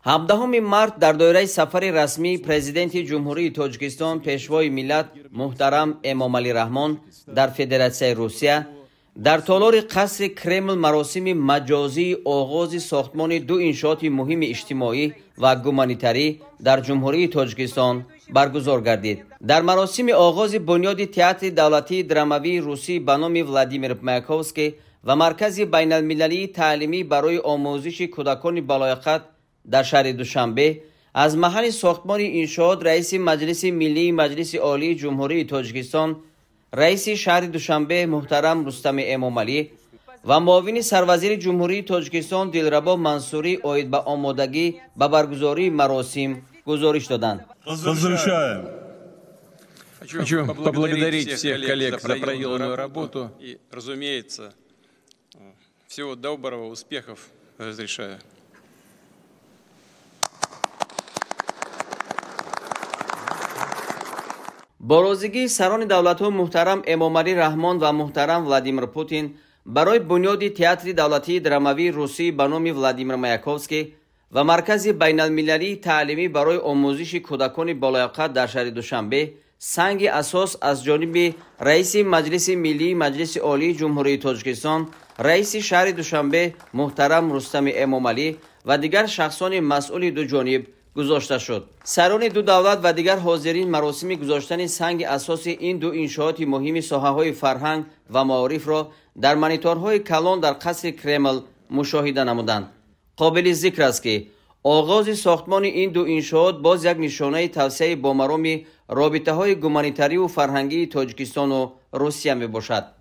17 март дар доираи сафари расмии Президенти Ҷумҳурии Тоҷикистон, Пешвои миллат муҳтарам Эмомалӣ Раҳмон дар Федератсияи Русия дар толори қасри Кремл маросими маҷозии оғози сохтмони ду иншооти муҳими иҷтимоӣ ва гуманитарӣ дар Ҷумҳурии Тоҷикистон баргузор гардид. Дар маросими оғози бунёди Театри давлатии драмавии русӣ ба номи Владимир Маяковский ва Маркази байналмилалии таълимӣ барои омӯзиши кӯдакони балояқат дар шаҳри Душанбе аз маҳалли сохтмони иншоот раиси Маҷлиси Миллии Маҷлиси Олии Ҷумҳурии Тоҷикистон, раиси шаҳри Душанбе муҳтарам Рустами Эмомалӣ ва муовини сарвазири Ҷумҳурии Тоҷикистон Дилрабо Мансурӣ оид ба омодагӣ ба баргузории маросим гузориш доданд. Разрешаем. Хочу поблагодарить всех коллег за проделанную работу и, разумеется, всего доброго, успехов разрешаю. Бо розигии сарони давлатҳо муҳтарам Эмомалӣ Раҳмон ва муҳтарам Владимир Путин барои бунёди Театри давлатии драмавии русӣ ба номи Владимир Маяковский ва Маркази байналмилалии таълимӣ барои омӯзиши кӯдакони болояқат дар шаҳри Душанбе санги асос аз ҷониби раиси Маҷлиси Миллии Маҷлиси Олии Ҷумҳурии Тоҷикистон, раиси шаҳри Душанбе муҳтарам Рустами Эмомалӣ ва дигар шахсони масъули дуҷониб гузошта шуд. Сарони ду давлат ва дигар ҳозирин маросими гузоштани санги асоси ин ду иншооти муҳими соҳаҳои фарҳанг ва маорифро дар мониторҳои калон дар қасри Кремл мушоҳида намуданд. Қобили зикр аст, ки оғози сохтмони ин ду иншоот боз як нишонаи тавсеаи бомароми робитаҳои гуманитариву фарҳангии Тоҷикистону Русия мебошад.